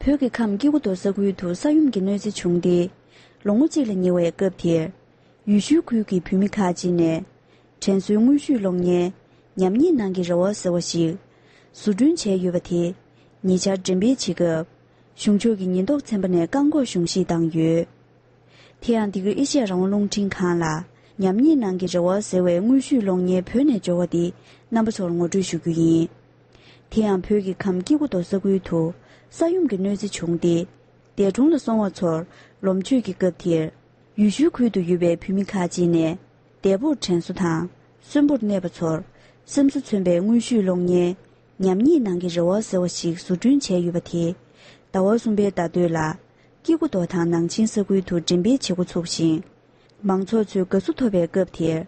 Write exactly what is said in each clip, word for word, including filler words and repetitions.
བོད་ཀྱི་ཁམས་སྐྱེ་རྒུ་མདོ་ས་ཁུལ་དུ་ས་ཡོམ་གྱི་གནོད་འཚེ་བྱུང་སྟེ། ལོ་ངོ་གཅིག་ལ་ཉེ་བའི་སྐབས་དེར། ཡུལ་ཤུལ་ཁུལ་གྱི་བོད་མི་ཁག་ཅིག་ནས། དྲན་གསོའི་དངོས་ཤུལ་གློག་བརྙན། ཉམས་ཉེས་ནང་གི་རེ་བ་ཟེར་བ་ཞིག་བཟོ་སྐྲུན་བྱས་ཡོད་པ་དེ། ཉེ་ཆར་འགྲེམས་སྤེལ་བྱེད་སྐབས། གཞུང་ཕྱོགས་ཀྱི་ཉེན་རྟོག་ཚན་པ་ནས་བཀག་འགོག་གཞུང་བཞེས་བཏང་ཡོད། དེ་ཡང་འདི་གར་ཨེ་ཤི་ཡ་རང་དབང་རླུང་འཕྲིན་ཁང་ལ། ཉམས་ཉེས་ནང་གི་རེ་བ་ཟེར་བའི་དངོས་ཤུལ་གློག་བརྙན་བོད་ནས་འབྱོར་བ་འདི་རྣམ་པ་ཚོར་ངོ་སྤྲོད་ཞུ་རྒྱུ་ཡིན། དེ་ཡང་བོད་ཀྱི་ཁམས་སྐྱེ་རྒུ་མདོ་ས་ཁུལ་དུ་ས་ཡོམ་གྱི་གནོད་འཚེ་བྱུང་སྟེ། འདས་གྲོངས་ལ་སོང་བ་ཚོར་ལོ་མཆོད་ཀྱི་སྐབས་དེར། ཡུལ་ཤུལ་ཁུལ་དུ་ཡོད་པའི་བོད་མི་ཁག་ཅིག་ནས། འདས་པོར་དྲན་གསོ་དང་། གསོན་པོར་གནས་པ་ཚོར། སེམས་གསོ་མཚོན་པའི་དངོས་ཤུལ་གློག་བརྙན། ཉམས་ཉེས་ནང་གི་རེ་བ་ཟེར་བ་ཞིག་བཟོ་སྐྲུན་བྱས་ཡོད་པ་དེ། ཟླ་བ་གསུམ་པའི་ཟླ་སྟོད་ལ། སྐྱེ་རྒུ་མདོ་དང་ནང་ཆེན་ས་ཁུལ་དུ་འགྲེམས་སྤེལ་བྱེད་འགོ་ཚུགས་ཤིང་། མང་ཚོགས་ཚོས་དགའ་བསུ་ཐོབ་པའི་སྐབས་དེར།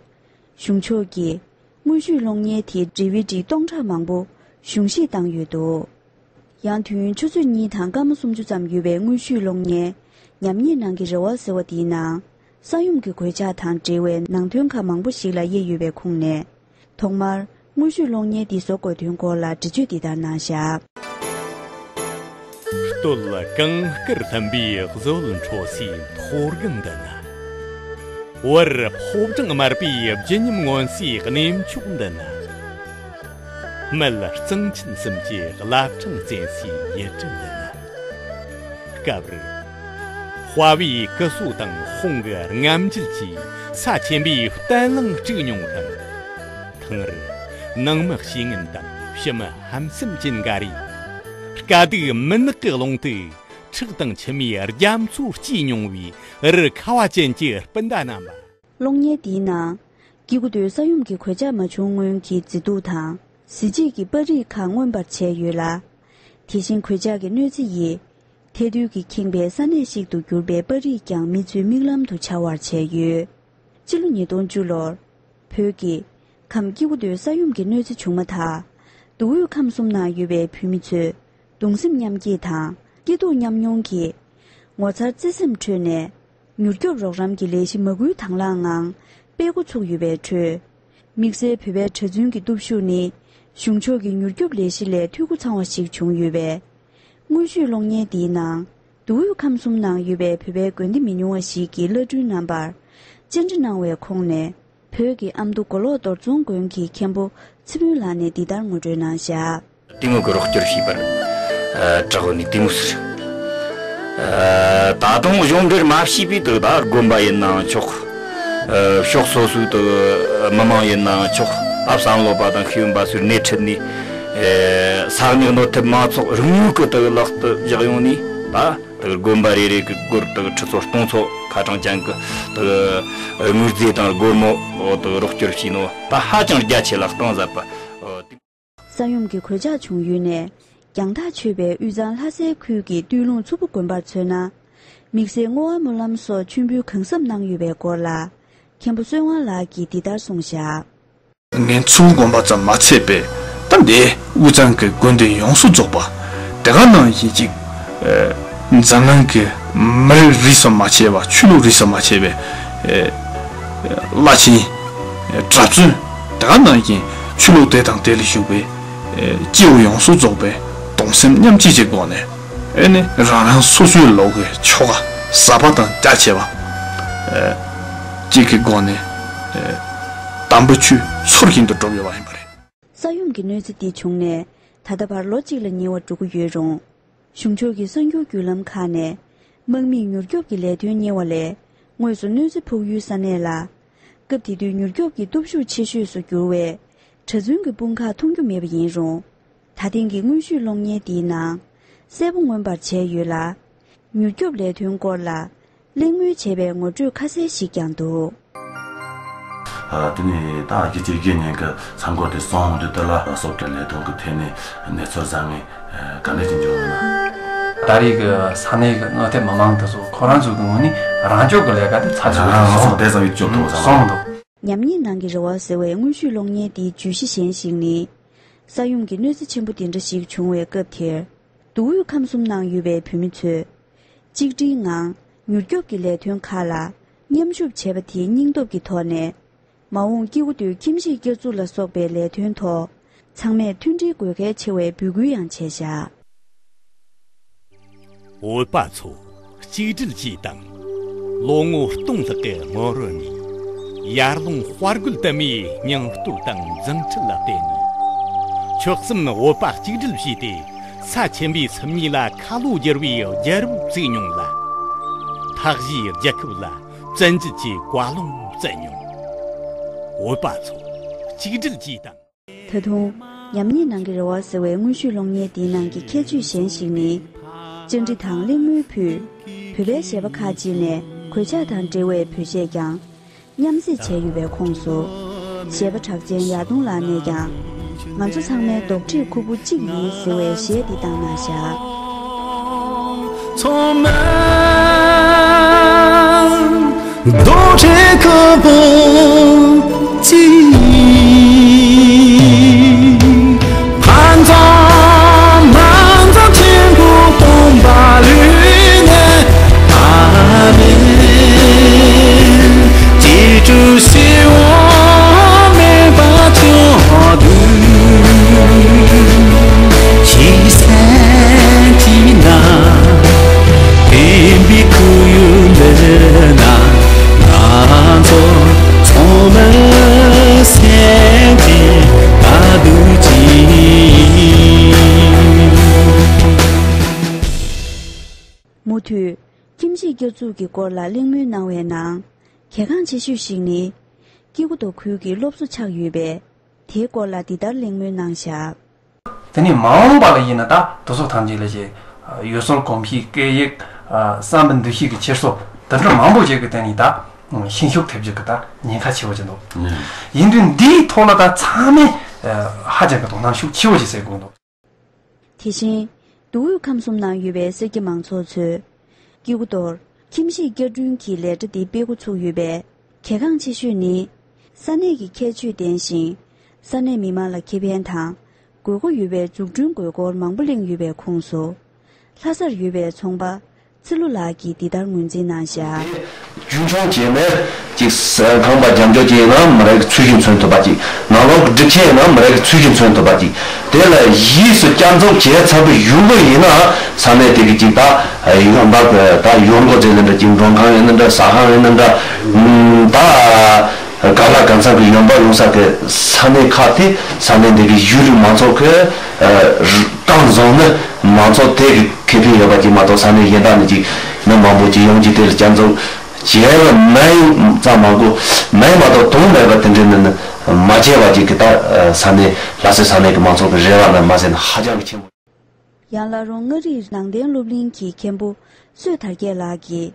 གཞུང་ཕྱོགས་ཀྱིས། དངོས་ཤུལ་གློག་བརྙན་དེའི་ཌི་ཝི་ཌི་སྟོང་ཕྲག་མང་པོ་གཞུང་བཞེས་བཏང་ཡོད་འདུག་ཡང་དུས་ཡུན་ཆུ་ཚོད་གཉིས་དང་སྐར་མ་སུམ་ཅུ་ཙམ་ཡོད་པའི་དངོས་ཤུལ་གློག་བརྙན། ཉམས་ཉེས་ནང་གི་རེ་བ་ཟེར་བ་དེའི་ནང་། ས་ཡོམ་གྱི་གོད་ཆག་དང་འབྲེལ་བའི་ནང་དོན་ཁག་མང་པོ་ཞིག་ལ་དབྱེ་ཡོད་པའི་ཁོངས་ནས། ཐོག་མར། དངོས་ཤུལ་གློག་བརྙན་འདི་བཟོ་དགོས་དོན་སྐོར་ལ་འགྲེལ་བརྗོད་འདི་ལྟར་གནང་བཞག་སྟོད་གངས་དཀར་ལྡན་པའི་བཟོད་མཆོད་སའི་མཐོ་སྒང་འདི་ན། བར་ཕོ་བྲང་དམར་པོའི་བརྗིད་ཉམས་མངོན་སའི་གནས་མཆོག་འདི་ན། སྨད་གཙང་ཆེན་གསུམ་གྱི་བླ་བྲང་བཙན་སའི་ཡུལ་གྲུ་འདི་ན། སྐབས་རེ། དཔའ་བོའི་སྐུ་སྲོག་དང་དཔུང་གི་རྔམ་བརྗིད་ཀྱིས་ས་ཆེན་པོའི་བརྟན་བརླིང་དཀྲུགས་མྱོང་ཞིང་། ཐེངས་རེ། ནང་མི་བཤེས་གཉེན་དང་ཕྱི་མི་ཧམ་སེམས་ཅན་འགའ་རེས། དཀའ་སྡུག་མུན་ནག་གི་ཀློང་དུ། ཁྲག་དང་མཆི་མའི་རྒྱ་མཚོ་སྐྱེལ་མྱོང་བའི་རི་ཁ་བ་ཅན་གྱི་སྤུན་ཟླ་རྣམ་པ། གློག་བརྙན་འདིའི་ནང་། སྐྱེ་རྒུ་མདོའི་ས་ཡོམ་གྱི་གོད་ཆག་མ་བྱུང་སྔོན་གྱི་མཛེས་སྡུག་དང་། གཟི་བརྗིད་ཀྱི་པར་རིས་ཁག་མངོན་པར་བྱས་ཡོད་ལ། དེ་བཞིན་གོད་ཆག་གི་གནོད་འཚེ་ཡིས། ཐལ་རྡུལ་གྱིས་ཁེངས་པའི་ས་གནས་ཤིག་ཏུ་གྱུར་པའི་པར་རིས་ཀྱང་མི་ཚོའི་མིག་ལམ་དུ་འཆར་བར་བྱས་ཡོད། སྤྱི་ལོ་ཉིས་སྟོང་བཅུ་ལོར། བོད་ཀྱི་ཁམས་སྐྱེ་རྒུ་མདོའི་ས་ཡོམ་གྱི་གནོད་འཚེ་བྱུང་མ་ཐག་མདོ་དབུས་ཁམས་གསུམ་ནང་ཡོད་པའི་བོད་མི་ཚོས་གདུང་སེམས་མཉམ་སྐྱེད་དང་སྐྱིད་སྡུག་མཉམ་མྱོང་གིས་ངོ་མཚར་བརྩེ་སེམས་ཁྲོད་ནས་མྱུར་སྐྱོབ་རོགས་རམ་གྱི་ལས་གཞི་མ་བསྐུལ་དང་བླངས་ངང་སྤེལ་འགོ་ཚུགས་ཡོད་པའི་ཁྲོད། དམིགས་བསལ་བོད་པའི་གྲྭ་བཙུན་གྱི་སྟོབས་ཤུགས་ནི་གཞུང་ཕྱོགས་ཀྱི་མྱུར་སྐྱོབ་ལས་གཞི་ལས་འཐུས་སྒོ་ཚང་བ་ཞིག་བྱུང་ཡོད་པས། དངོས་ཤུལ་གློག་བརྙན་འདིའི་ནང་། མདོ་དབུས་ཁམས་གསུམ་ནང་ཡོད་པའི་བོད་པའི་དགོན་སྡེ་མི་ཉུང་བ་ཞིག་གི་བླ་སྤྲུལ་རྣམ་པར་བཅར་འདྲི་གནང་བའི་ཁོངས་ནས། བོད་ཀྱི་ཨ་མདོ་མགོ་ལོག་རྡོར་རྫོང་དགོན་གྱི་མཁན་པོ་ཚེ་ཕུན་ལགས་ནས་འདི་ལྟར་ངོ་སྤྲོད་གནང་བཞག་དེ་མོ་གི་རོགས་སྐྱོར་བྱས་པར། ཨ། དྲག་ནི་དེ་མོ་ཟེར། ཨ། ད་དུང་གཞུང་འབྲེལ་མ་བྱས་པའི་དུ་ད་དགོན་པ་ཡིན་ནའང་ཆོག་ཨ། ཕྱོགས་སོ་སོའི་དུ་མི་མང་ཡིན་ནའང་ཆོག་ཨ། བསམ་བློ་བ་དང་ཤེས་ཡོན་པ་ཚོའི་སྣེ་ཁྲིད་ནས། ཨ། ས་གནས་གནོད་ཐེབས་མང་ཚོགས་རང་ངོས་ཀྱི་དུ་ལག་ཏུ་བཞག་ཡོང་ནས་ད། དག་དགོན་པ་རེ་རེ་གི་སྒོར་དག་ཁྲི་ཚོ་སྟོང་ཚོ་ཁ་གྲངས་ཅན་གི་དག་དངུལ་རྫས་དང་སྒོར་མོ་དག་རོགས་སྐྱོར་བྱས་ནོ་ད་ཧ་ཅང་རྒྱ་ཆེ་ལ་གཏིང་ཟབ་པ། ས་ཡོམ་གྱི་གོད་ཆག་བྱུང་ཡུལ་ནས་རྒྱང་ཐག་ཆོད་པའི་དབུས་གཙང་ལྷ་སའི་ཁུལ་གྱི་སྟོད་ལུང་མཚུར་ཕུ་དགོན་པར་མཚོན་ན། དམིགས་བསལ་བསྔོ་བ་སྨོན་ལམ་སོགས་མཆོད་འབུལ་གང་འཚམ་གནང་ཡོད་པའི་སྐོར་ལ། མཁན་པོ་བསོད་དབང་ལགས་ཀྱིས་འདི་ལྟར་གསུངས་བཞག་ངན་ཚུལ་དགོན་པ་ཙམ་མ་ཚད་པས་ད་འདི་དབུས་གཙང་གི་དགོན་སྡེ་ཡོངས་སུ་རྫོགས་པ་དེ་ག་ནང་བཞིན་ཅིག་འཛམ་གླིང་གི་མི་རིགས་རིས་སུ་མ་ཆད་པ་ཆོས་ལུགས་རིས་སུ་མ་ཆད་པའི་བླ་ཆེན་གྲྭ་བཙུན་དེ་ག་ནང་བཞིན་ཆོས་ལུགས་དེ་དང་དེ་ལ་ཞུགས་པའི་སྐྱེ་བོ་ཡོངས་སུ་རྫོགས་པའི་གདུང་སེམས་མཉམ་སྐྱེད་ཀྱི་སྒོ་ནས། ཨེ་ནི་རང་རང་སོ་སོའི་ལོག་གི་ཆོ་ག་ཟབ་པ་དང་རྒྱ་ཆེ་བ། ཨེ། གཅིག་གི་སྒོ་ནས། ཨེ། དམ་པའི་ཆོས་ཚུལ་བཞིན་དུ་སྒྲུབ་ཡོད་པ་ཡིན་པ་རེད། ས་ཡོམ་གྱི་གནོད་འཚེ་འདི་བྱུང་ནས་ད་ལྟ་བར་ལོ་གཅིག་ལ་ཉེ་བར་འགྲོ་གི་ཡོད་རུང་། གཞུང་ཕྱོགས་ཀྱི་གསར་འགྱུར་བརྒྱུད་ལམ་ཁག་ནས་དམག་མིས་མྱུར་སྐྱོབ་ཀྱི་ལས་དོན་གཉེར་བ་ལས་དངོས་སུ་གནོད་འཚེ་ཕོག་ཡུལ་ས་གནས་ལ། སྐབས་དེ་དུས་མྱུར་སྐྱོབ་ཀྱི་སྟོབས་ཤུགས་ཆེ་ཤོས་སུ་གྱུར་བའི་གྲྭ་བཙུན་གྱི་དཔུང་ཁག་མཐོང་རྒྱུ་མེད་པ་ཡིན་རུང་། ད་ཐེངས་ཀྱི་དངོས་ཤུལ་གློག་བརྙན་འདིའི་ནང་གསལ་པོ་མངོན་པར་བྱས་ཡོད་ལ། མྱུར་སྐྱོབ་ལས་དོན་སྐོར་ལ་གླེང་མོལ་བྱས་པའི་ངོ་སྤྲོད་ཁ་གསལ་ཞིག་ཀྱང་འདུག་ཨ། དེ་ནས་ད་རྒྱལ་སྤྱིའི་དགེ་བསྙེན་གྱི་མཚམས་སྐོར་དེ་སོང་དུས་དེ་ལ་སོགས་ཀྱི་ལས་དོན་གྱི་ཐད་ནས་གནས་ཚུལ་བཟང་ངན་ག་འདྲ་ཅིག་འབྱུང་ཡོད་ན། ད་རེས་ཀྱི་ས་གནས་ཀྱི་གནོད་ཐེབས་མི་མང་དེ་ཚོ་ཁོ་རང་ཚོ་གི་ངོས་ནས་རང་སྐྱོབ་ཀྱི་ལས་ཀ་དེ་ཚར་ཚུད་རང་སོང་དེ་ཙམ་ཡོད་ཆོག་ཐུབ་བཟང་སོང་འདུག་ཉམས་ཉེས་ནང་གི་རེ་བ་ཟེར་བའི་དངོས་ཤུལ་གློག་བརྙན་དེའི་བརྗོད་གཞི་གཞན་ཞིག་ནི། ས་ཡོམ་གྱི་གནོད་འཚེ་ཆེན་པོ་དེ་འདྲ་ཞིག་བྱུང་བའི་སྐབས་དེར། མདོ་དབུས་ཁམས་གསུམ་ནང་ཡོད་པའི་བོད་མི་ཚོས། གཅིག་སྒྲིལ་ངང་མྱུར་སྐྱོབ་ཀྱི་ལས་དོན་ཁག་ལ་མཉམ་ཞུགས་བྱས་པ་དེའི་སྙིང་སྟོབས་ཀྱི་ཐོག་ནས། མ་འོངས་སྐྱེ་རྒུ་མདོའི་ཁྱིམ་གཞིས་བསྐྱར་འཛུགས་ལ་སོགས་པའི་ལས་དོན་ཐོག་ཚང་མས་མཐུན་སྒྲིལ་དགོས་གལ་ཆེ་བའི་འབོད་སྐུལ་ཡང་བྱས་བཞག་བོད་པ་ཚོ་གཅིག་སྒྲིལ་གྱིས་དང་། ལོ་ངོ་སྟོང་ལྷག་གི་སྔོན་རོལ་ནས། ཡར་ཀླུང་དཔའ་རྒོད་དུ་མའི་སྙིང་སྟོབས་དང་མཛངས་ཁྲི་ལ་བརྟེན་ནས། ཆོལ་གསུམ་བོད་པ་གཅིག་སྒྲིལ་བྱས་ཏེ། ས་ཆེན་པོའི་སེམས་ཉིད་ལ་ཁ་ལོ་བསྒྱུར་བའི་རྒྱལ་པོ་བཙུགས་མྱོང་ལ། ཐགས་ཞེས་རྒྱལ་ཁབ་ལ་བཙན་བྱོལ་གྱི་བཀའ་བློན་བསྩལ་མྱོང་། བོད་པ་ཚོ་གཅིག་སྒྲིལ་གྱིས་དང་། ད་དུང་། ཉམས་ཉེས་ནང་གི་རེ་བ་ཟེར་བའི་དངོས་བཤུས་གློག་བརྙན་འདིའི་ནང་གི་ཁྱད་ཆོས་གཞན་ཞིག་ནི། བཅར་འདྲི་དང་གླེང་མོལ་ཕུད། བོད་པའི་གཞས་པ་ཁག་ཅིག་ནས་གོད་ཆག་དང་འབྲེལ་བའི་བོད་གཞས་ཀྱང་མཉམ་བསྲེས་བྱས་ཡོད་པའི་ཁོངས་སུ། གཞས་པ་གྲགས་ཅན་ཡར་གདོང་ལགས་ནས་ཀྱང་། ང་ཚོ་ཚང་མའི་རྡོག་ཁྲེས་ཁུར་པོ་གཅིག་ཡིན་ཟེར་བའི་གཞས་འདི་བཏང་གནང་བཞག་ཚང་མ་རྡོག་ཁྲེས་ཁུར་པོ་གཅིག་ཕན་ཚུན་མ་འཛོམས་ཆེན་པོ་སྟོན་པ་ལུས་ནས། ཨ་མེན། ཅི་ཀྲུ་སི་འོ་མེ་པ་ཅོ་དུ། ཅི་སན་ཅི་ན། བདེན་པའི་ཁུ་ཡུ་འདི་ན། ང་ཚོ་ཚང་མ་སེམས་ཀྱི་ད་དུ་ཅི། མུ་མཐུད། ཁྱིམ་གཞིས་བསྐྱར་འཛུགས་ཀྱི་སྐོར་ལ་གླེང་མོལ་གནང་བའི་ནང་། གལ་འགངས་ཆེ་ཤོས་ཤིག་ནི། སྐྱེ་རྒུ་མདོ་ཁུལ་གྱི་སློབ་གསོ་ཆགས་ཡོད་པས། དེའི་སྐོར་ལ་འདི་ལྟར་གླེང་མོལ་གནང་བཞག་དེ་ནས་མ་འོངས་པ་ལ་ཡིན་ན་ད་དེ་ཚོ་ཐམས་ཅད་ལ་ཅིག་ཡུལ་སྲོལ་གོམས་གཤིས་སྐད་ཡིག་བསམ་པའི་འདུ་ཤེས་ཀྱི་འཁྱེར་སོ་དེ་འདྲ་མང་པོ་ཅིག་གི་སྟེང་ནས་ད་ཤན་ཤུགས་ཐེབས་རྒྱུ་གི་ད་ཉེན་ཁ་ཆེ་བོ་ཅིག་འདུག་ཡིན་དུས་འདིའི་ཐོག་ལ་ད་ཚང་མས་ཧ་ཅང་གི་དོ་སྣང་ཤུགས་ཆེ་བོ་ཅིག་བྱེད་དགོས་འདུག་དེ་བཞིན། མདོ་དབུས་ཁམས་གསུམ་ནང་ཡོད་པའི་སེར་སྐྱ་མང་ཚོགས་ཚོས། སྐྱེ་རྒུ་མདོར་ཁྱིམ་གཞིས་བསྐྱར་སྐྲུན་གྱི་ལས་གྲྭ་འདི་སྤེལ་འགོ་ཚུགས་ཡོད་པས། གལ་འགངས་ཆེ་ཤོས་ནི། ས་གནས་ཀྱི་ཁྱད་ཆོས་ལྡན་ཞིང་། ས་གནས་མི་མང་ལ་ཁེ་ཕན་དང་། དགོས་མཁོ་ཡོད་པའི་འཛུགས་སྐྲུན་དགོས་མཁོ་མང་པོ་གླེང་ཡོད་པའི་ཁོངས་སུ། ལྷ་སར་ཡོད་པའི་ཚོང་པ། ཚེ་ལོ་ལགས་ཀྱིས་འདི་ལྟར་ངོས་འཛིན་གནང་བཞག་རྒྱུན་འཁྱོངས་བྱས་ནས་ཅིག་ས་ཁང་པ་རྒྱབ་སྐྱོར་ཅན་ཡིན་ན་མི་རེ་གི་ཚུལ་བཞིན་མཚོན་ཐུབ་པ་ཅིག་ནང་ལོགས་ཀྱི་སྒྲིག་ཆས་ཡིན་ན་མི་རེ་གི་ཚུལ་བཞིན་མཚོན་ཐུབ་པ་ཅིག་དེ་ལ་ཡིས་སུ་བསྐྱར་འཛུགས་བྱས་ཚར་བའི་གཞུག་ལུ་ཡིན་ན་ས་གནས་དེ་གི་ཅིག་ད་ཡོང་འབབ་ཀྱི་ད་ཡོང་སྒོ་དེ་ལ་འདྲ་ཅིག་མགྲོན་ཁང་ཡིན་ན་འདྲ་ཟ་ཁང་ཡིན་ན་འདྲ་ད་ག་ལ་ག་ཚང་གི་ཡོང་འབབ་ཡོང་ས་གི་ས་གནས་ཁག་དེ་ས་གནས་དེ་གི་གཞུང་ལུགས་མང་ཚོགས་ཀྱི་རྐང་བཟང་ནི་མང་ཚོགས་དེ་གི་ཁེ་ཕན་ཡོད་པ་ཅིག་མ་གཏོགས་ས་གནས་གཞན་དག་ནས་ཅིག་མི་མང་པོ་ཅིག་ཡོང་རྒྱུ་དེ་ལ་བསྐྱར་འཛུགས་བྱས་ལ་མ་ཡིན་ཙམ་མང་པོ་མ་ཡིན་མ་གཏོགས་དོན་མེད་པ་དེ་འདྲའི་ནི་མ་བྱས་པ་ཅིག་གི་ད་ས་གནས་ལྷ་སའི་ས་གནས་ཀྱི་མང་ཚོགས་ཀྱི་རེ་བ་ལ་མ་ཟད་ན་ཧ་ཅང་གི་ཆེན་པོ། ཡང་བླ་རུང་མངའ་རིས་ནང་བསྟན་སློབ་གླིང་གི་མཁན་པོ་བསོད་དར་རྒྱས་ལགས་ཀྱིས།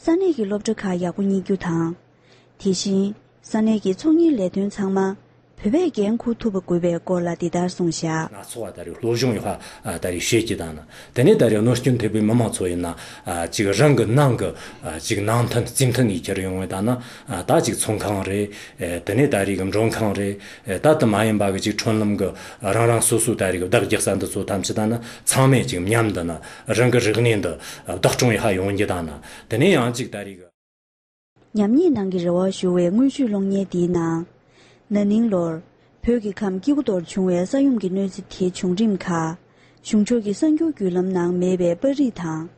ས་གནས་ཀྱི་སློབ་གྲྭ་ཁག་ཡག་པོ་གཉེར་རྒྱུ་དང་། དེ་བཞིན། ས་གནས་ཀྱི་ཚོང་གཉེར་ལས་དོན་ཚང་མ། བོད་པས་འགན་འཁུར་ཐུབ་པ་དགོས་པའི་སྐོར་ལ་འདི་ལྟར་གསུངས་བཞག་སྣ་ཚོགས་པ་ད་རེས་སློབ་སྦྱོང་ཡོད་པ་ད་རེས་བྱེད་ཀྱི་དང་ན། དེ་ནས་ད་རེས་གནོད་སྐྱོན་ཐེབས་པའི་མི་མང་ཚོ་ཡིན་ན། ཅིག་རང་གི་ནང་གི་ཅིག་ནང་མཐུན་རྩིས་མཐུན་ཡིད་ཁྱེར་ཡོང་བའི་དང་ན། ད་ཅིག་ཚོང་ཁང་རེད། དེ་ནས་ད་རེས་གི་མགྲོན་ཁང་རེད། ད་དུ་མ་ཡིན་པ་གི་ཅིག་ཁྲོན་ལམ་གི་རང་རང་སོ་སོའི་ད་རེས་གི་བདག་རྒྱག་ས་འདི་ཚོ་ཐམས་ཅད་ད་ན་ཚང་མས་ཅིག་མཉམ་དུ་ན་རང་གི་རིག་གནས་འདི་བདག་སྐྱོང་ཡག་ཡོང་རྒྱུ་དང་ན། དེ་ནས་ཡང་ཅིག་ད་རེས་གི་ཉམས་ཉེས་ནང་གི་རེ་བ་ཞུ་བའི་དངོས་བཤུས་གློག་བརྙན་འདིའི་ནང་། ན་ནིང་ལོར་བོད་ཀྱི་ཁམས་སྐྱེ་རྒུ་མདོར་བྱུང་བའི་ས་ཡོམ་གྱི་གནོད་འཚེ་དེའི་བྱུང་རིམ་ཁག་གཞུང་ཕྱོགས་ཀྱི་གསར་འགྱུར་བརྒྱུད་ལམ་ནང་མེད་པའི་པར་རིས་དང་།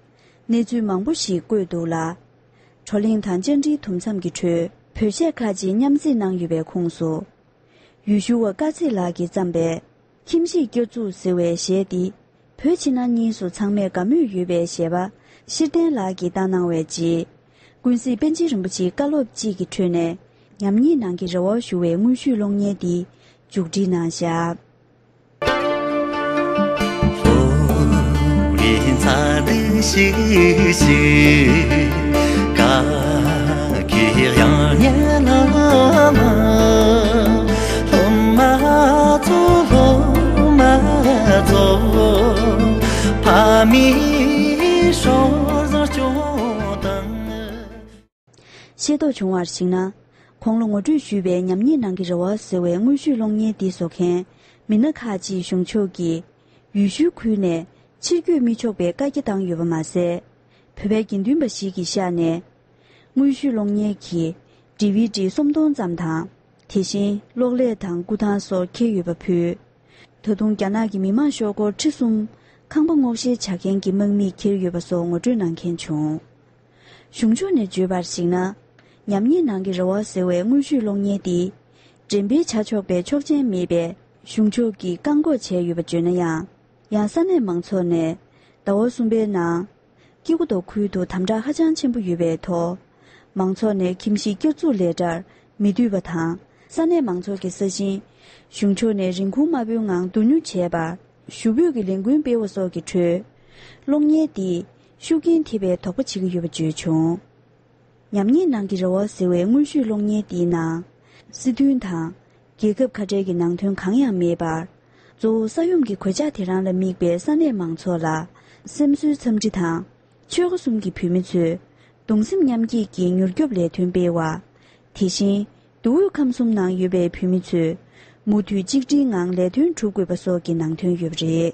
གནས་ཚུལ་མང་པོ་ཞིག་བཀོད་འདུག་ལ། བགྲོ་གླེང་དང་བཅར་འདྲིའི་དུམ་མཚམས་ཀྱི་ཁྲོད་བོད་གཞས་ཁག་ཅིག་མཉམ་གསེས་གནང་ཡོད་པའི་ཁོངས་སུ། ཡུལ་ཤུལ་བ་དཀར་ཚེ་ལགས་ཀྱིས་བརྩམས་པའི། ཁྱིམ་གཞིས་བསྐྱར་འཛུགས་ཟེར་བའི་གཞས་འདི། བོད་ཕྱི་ནང་གཉིས་སུ་ཚང་མས་དགའ་མོས་ཡོད་པའི་གཞས་པ་ཤེར་ལྡན་ལགས་ཀྱིས་བཏང་གནང་བའི་རྗེས། ཀུན་གཟིགས་པཎ་ཆེན་རིན་པོ་ཆེའི་བཀའ་སློབ་གཅིག་གི་ཁྲོད་ནས་ཉམས་ཉེས་ནང་གི་རེ་བ་ཞུ་བའི་དངོས་བཤུས་གློག་བརྙན་འདི་མཇུག་སྒྲིལ་གནང་བཞག་ཤེས་རྟོགས་བྱུང་བར་གཞིགས་ན། དགུང་ལོ་ངོ་སྤྲོད་ཞུས་པའི་ཉམས་ཉེས་ནང་གི་རེ་བ་ཟེར་བའི་དངོས་བཤུས་གློག་བརྙན་འདི་བཟོ་མཁན་མི་སྣ་ཁག་ཅིག་གཞུང་ཕྱོགས་ཀྱིས་ཡུལ་ཤུལ་ཁུལ་ནས་ཕྱིར་སྐྱོད་མི་ཆོག་པའི་བཀའ་རྒྱ་བཏང་ཡོད་པ་མ་ཟད། བོད་པའི་དགེ་འདུན་པ་ཞིག་གི་ཤག་ནས། དངོས་བཤུས་གློག་བརྙན་གྱི་ཌི་ཝི་ཌི་སུམ་སྟོང་ཙམ་དང་། དེ་བཞིན་གློག་ཀླད་དང་སྐུ་ཐང་སོགས་འཁྱེར་ཡོད་པ་ཕུད། ད་དུང་རྒྱ་ནག་གི་མི་མང་ཤོག་སྒོར་ཁྲི་གསུམ་ ཁང་པ་སྔོག་བཤེར་བྱ་མཁན་གྱི་དམག་མིས་འཁྱེར་ཡོད་པ་སོགས་ངོ་སྤྲོད་གནང་མཁན་བྱུང་། གཞུང་ཕྱོགས་ནས་བརྗོད་པར་གཞིགས་ན། ཉམས་ཉེས་ནང་གི་རེ་བ་ཟེར་བའི་དངོས་ཤུགས་གློག་བརྙན་འདི། འགྲེམས་སྤེལ་བྱ་ཆོག་པའི་ཆོག་མཆན་མེད་པས་གཞུང་ཕྱོགས་ཀྱིས་བཀག་འགོག་བྱས་ཡོད་པ་བརྗོད་ན་ཡང་། ཡང་ས་གནས་མང་ཚོགས་ནས་ཟླ་བ་གསུམ་པའི་ནང་། ཀི་ཀུ་ཏོ་ཁུལ་དུ་དམ་དྲག་ཧ་ཅང་ཆེན་པོ་ཡོད་པའི་ཐོག་མང་ཚོགས་ནས་ཁྱིམ་གཞིས་བསྐྱར་འཛུགས་ལས་གྲྭར་མི་འདུས་པ་དང་། ས་གནས་མང་ཚོགས་ཀྱི་ས་ཞིང་གཞུང་ཕྱོགས་ནས་རིན་གོང་དམའ་པོའི་ངང་བསྡུ་ཉོ་བྱས་པར་ཞུ་འབོད་ཀྱི་ལས་འགུལ་སྤེལ་བ་སོགས་ཀྱི་ཁྲོད། གློག་བརྙན་འདིས་ཤུགས་རྐྱེན་ཐེབས་པའི་དོགས་པ་བྱེད་ཀྱི་ཡོད་པ་བརྗོད་བྱུང་། ཉམས་ཉེས་ནང་གི་རེ་བ་ཟེར་བའི་དངོས་ཤུགས་གློག་བརྙན་འདིའི་ནང་། སྲིད་དོན་དང་། རྒྱལ་ཁབ་ཁ་བྲལ་གྱི་ནང་དོན་གང་ཡང་མེད་པར། གཙོ་བོ་ས་ཡོམ་གྱི་གོད་ཆག་དེ་རང་ལ་དམིགས་པའི་ས་གནས་མང་ཚོགས་ལ། སེམས་གསོའི་འཚམས་འདྲི་དང་། ཆོལ་ཁ་གསུམ་གྱི་བོད་མི་ཚོས། གདུང་སེམས་མཉམ་སྐྱེད་ཀྱི་མྱུར་སྐྱོབ་ལས་དོན་སྤེལ་བ། དེ་བཞིན། མདོ་དབུས་ཁམས་གསུམ་ནང་ཡོད་པའི་བོད་མི་ཚོས། མུ་མཐུད་གཅིག་སྒྲིལ་ངང་ལས་དོན་སྒྲུབ་དགོས་པ་སོགས་ཀྱི་ནང་དོན་ཡོད་པ་རེད།